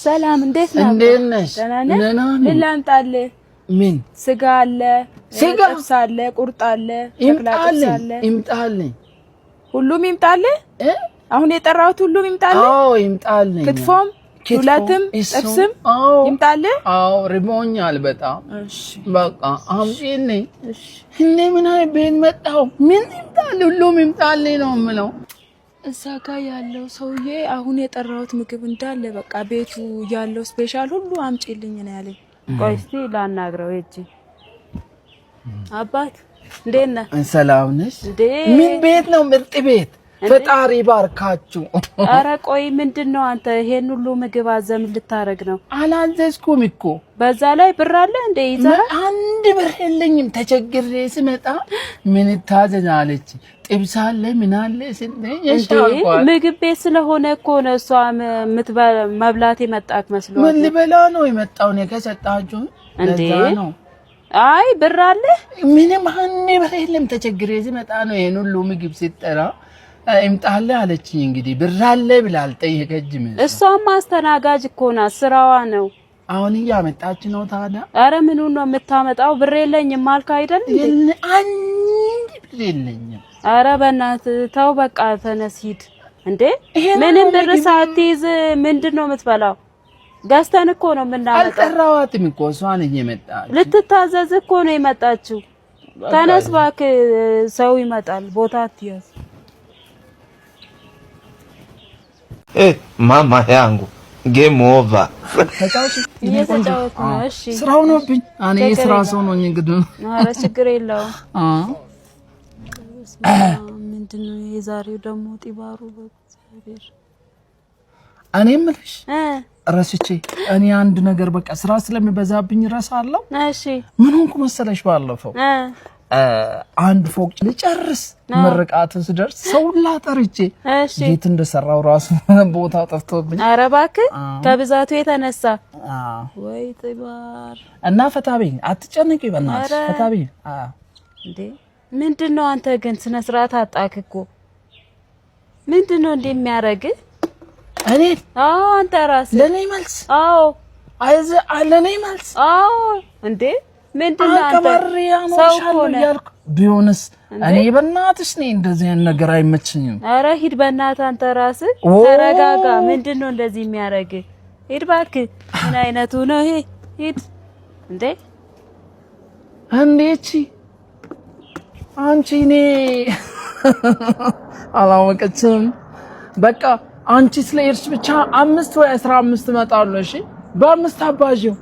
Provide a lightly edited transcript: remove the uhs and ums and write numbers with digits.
ሰላም፣ እንዴት ነህ? እንዴት ነሽ? ደህና ነህ? ደህና ነኝ። ምን ላምጣልህ? ምን? ስጋ አለ፣ ስጋ? ጥብስ አለ፣ ቁርጥ አለ፣ ሸክላ ጥብስ ይምጣልኝ አለ። ይምጣልኝ። ሁሉም ይምጣልህ? እ? አሁን የጠራሁት ሁሉም ይምጣልህ? አዎ፣ ይምጣልኝ። ክትፎም፣ ክትፎ፣ ዱለትም፣ እሱ፣ ጥብስም አዎ። ይምጣልህ? አዎ፣ ርቦኛል በጣም። እሺ። በቃ አምጪልኝ። እሺ። እኔ ምን አይነት ቤት መጣሁ? ምን ይምጣልኝ? ሁሉም ይምጣልኝ ነው የምለው። እዛ ጋ ያለው ሰውዬ አሁን የጠራሁት ምግብ እንዳለ፣ በቃ ቤቱ ያለው special ሁሉ አምጪልኝ ነው ያለኝ። ቆይ እስቲ ላናግረው ሂጅ። አባት፣ እንዴት ነህ? ሰላም ነሽ? እንዴ! ምን ቤት ነው? ምርጥ ቤት። ፈጣሪ ባርካችሁ። ኧረ ቆይ፣ ምንድን ነው አንተ ይሄን ሁሉ ምግብ አዘህ ምን ልታረግ ነው? አላዘዝኩም እኮ። በዛ ላይ ብር አለ እንዴ ይዘህ? አንድ ብር የለኝም። ተቸግሬ ስመጣ ምን ታዘዝ አለች። ጥብስ አለ፣ ምን አለ ስትለኝ እሺ እንዴ አልኳት። ምግብ ቤት ስለሆነ እኮ ነው እሷ መብላት የመጣክ መስሏት። ምን ልበላ ነው የመጣው? እኔ ከሰጣችሁ እንዴ? ለዛ ነው። አይ፣ ብር አለ? ምንም አንድ ብር የለም። ተቸግሬ ስመጣ ነው ይሄን ሁሉ ምግብ ስትጠራ እምጣልህ አለችኝ። እንግዲህ ብር አለ ብላ አልጠየቀችም። እሷማ አስተናጋጅ እኮ ናት፣ ስራዋ ነው። አሁን እያመጣች ነው ታዲያ። ኧረ ምኑን ነው የምታመጣው? ብር የለኝም አልክ አይደል እንዴ? አንድ ብር የለኝም። ኧረ በእናትህ ተው፣ በቃ ተነስ ሂድ። እንዴ፣ ይሄን ምንም ነው ብር ምግብ። ሳትይዝ ምንድን ነው የምትበላው? ገዝተን እኮ ነው የምናመጣው። አልጠራዋትም እኮ፣ እሷ ነኝ የመጣች። ልትታዘዝ እኮ ነው የመጣችው። ተነስ እባክህ፣ ሰው ይመጣል፣ ቦታ አትያዝ። Mama yangu, game over. ተጫውሽ። እየተጫወትኩ ነው። እሺ። ስራው ነውብኝ። እኔ ችግር የስራ የለውም። ሰው ነኝ እንግዲህ። ኧረ ችግር የለውም። ምንድን ነው የዛሬው ደግሞ ጢባሩ? በእግዚአብሔር! እኔ የምልሽ፣ ረስቼ፣ እኔ አንድ ነገር በቃ ስራ ስለሚበዛብኝ እረሳለሁ። እሺ። ምን ሆንኩ መሰለሽ? ባለፈው አንድ ፎቅ ልጨርስ ምርቃት ስደርስ ሰው ሁላ ጠርቼ የት እንደሰራው ራሱ ቦታው ጠፍቶብኝ። ኧረ እባክህ፣ ከብዛቱ የተነሳ፣ ወይ ጢባር! እና ፈታ በይ፣ አትጨነቂ፣ በእናትሽ። ኧረ። ፈታ በይ። አዎ። እንዴ፣ ምንድን ነው አንተ ግን ስነ ስርዓት አጣክ እኮ። ምንድን ነው እንዴ የሚያደርግህ? እኔ? አዎ፣ አንተ ራስህ። ለእኔ መልስ? አዎ። አይዘ ለእኔ መልስ? አዎ። እንዴ፣ ምንድን ነው አንተ? አንቀባሪ ሰው አኖርሻለሁ እኮ ነህ። እያልኩ ቢሆንስ እኔ በእናትሽ እኔ እንደዚህ አይነት ነገር አይመችኝም። ኧረ ሂድ በእናትህ፣ አንተ ራስህ ኦ! ተረጋጋ። ምንድን ነው እንደዚህ የሚያደርግህ? ሂድ እባክህ። ምን አይነቱ ነው ይሄ? ሂድ እንዴ! እንዴ፣ አንቺ እኔ አላወቀችም። በቃ አንቺ ስለ ሄድሽ ብቻ 5 ወይ 15 እመጣለሁ። እሺ፣ በ5 አባዢው።